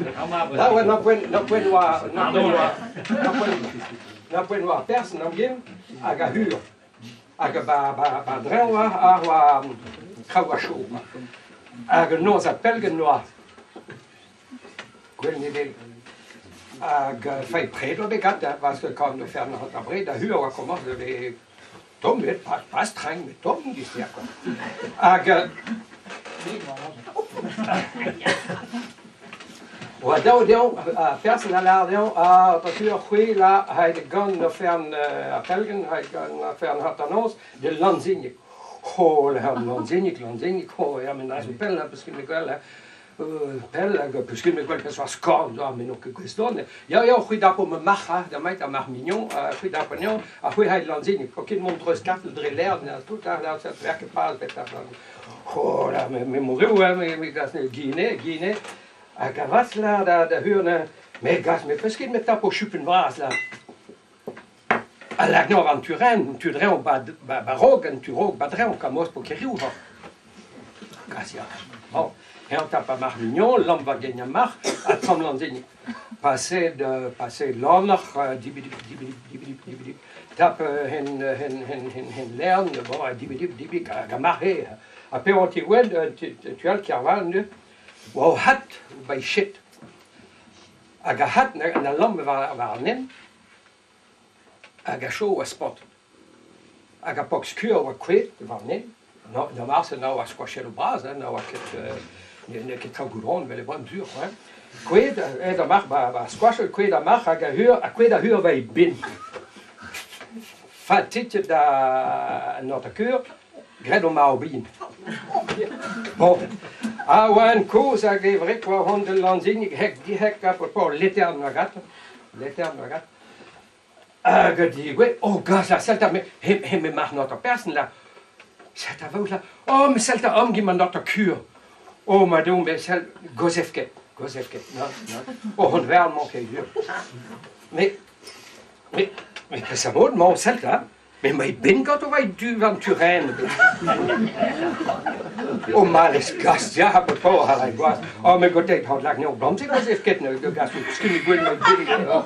Ah ouais, na poent, na poent oa, na poent oa, na poent, na poent oa persen am gem hag a hur. Hag ba, ba, ba dreñv oa, ar oa traoù a chaud. Hag an noz ha pellgent oa. Gwell Nedeleg. Hag fai pred oa bet gantañ, parce que quand o fer ar bred, a hur oa komañs da vez tomm bet, pas, pas streng, met tomm giz-se quoi. Hag oa dav dezhañ, ar person a lâr dezhañ, ah, pa c'hwi là, aet gant ofern ar Pellgent, aet gant ofern hanternoz, de Lanzigneg. Oh, Lanzigneg, Lanzigneg, oh, ya, met aze pell, hein, parce que me gwell, hein. Pell hag peus ket met gwell peseurt skorn zo, met n'on ket gouest dont. Ya, ya, c'hwi dapo ma marc'h, ha, da mait ar marc'h mignon, ha c'hwi dapo anezhañ, ha c'hwi c'haet Lanzigneg. Faut ket mont dreuz kartel dre l'air, tout, ha, là, ça te ket pas bet Oh là, me, me moureu, hein, me, me gas Guinée, Guinée. Hag a vas là da, da heur, me gas, me peus ket met tapo chupenn vras là. A lak nor an tu-ren, an tu-dreñv ba, ba, ba raok, an tu-raok ba dreñv, kamoz po ket riv hañ. Kas ya. Bon, eñ tap ar marc'h mignon, lamm war gein ar marc'h, ha tamm lanzeni. Paset, paset lannoc'h, dibidip, dibidip, dibidip, dibidip. Tap hen, hen, hen, hen, hen lern, bon, dibidip, dibidip, hag ar marc'h eo. Ha pe oa ti gwell, tu all Kerval, neuze, oa o c'hat, ba e chet. Hag ar c'hat na lamm war, war an hent, Hag a cho oa spontet. Hag ar paotr skur oa kouezhet warne. Na marse na oa skoachelloù bras, hein, na oa ket n'eo ket traoù goudron evel e oa sur, hein. Kouezhet aet ar marc'h ba ba skoachell, kouezhet ar marc'h hag a-heur ha kouezhet a-heur war e benn. Fatiket an hanter-keur, graet omp marv bihan. Bon, a oa un kozh hag e wreg oa hont d'ul lanzinig hek-dihek ha paotr letern oa gantañ. Letern oa gantañ. Hag digouezh, oh gas la sell 'ta, me he marc'h n'oa person là. Sell 'ta vaout là, oh me sell 'ta am gant ma n'oa kur. Oh ma deo, me sell, gozef ket, gozef ket, non, non. Oh hon vern mañ ket dur. Mais, mais, mais peseurt mod mañ sell 'ta? Mais ma ben ganto va du an turenn. Oh males gas ya ha paour a ray gwaz. Oh me gotet hon lak n'eo blamze gozef ket ne gas skin gwell ma ben.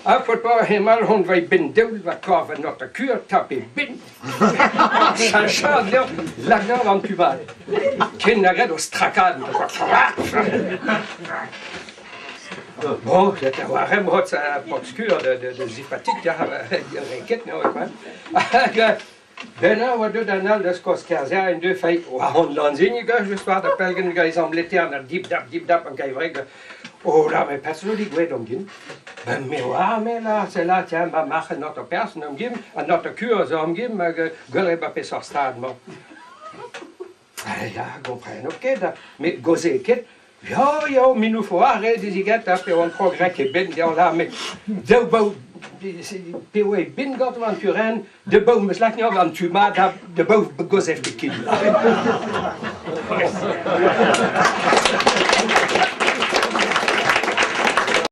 Ha pot pa hemal hon vai ben deul va korv an nota kur tape ben. Chachad leo lak n'eo an tu vat. Ken na graet o strakad. Bon, j'étais war emrot paotr-skur de zipatik, ya, reket, no, quoi. Hag ben oa deuet an all da skoaz Kerzia en deus feit war hon lanzini, just war da pelgen gant e letern ha dip-dap, dip-dap an gaivreg. Oh là, mais personne dit gwet om gin. Ben me oar me là, c'est là, tiens, ma marc'h an not person om gin, an not kur zo om gin, hag gwell eo peseurt stad mañ. Ya, gompreno ket, met goze ket. Ya, ya, min oufo ar re diziget, ha pe oan progrès ket ben deomp là, met daou baou pe oa e ben gant an tu ren, de baou meus lak an tu mat, ha de baou gozef ket kin.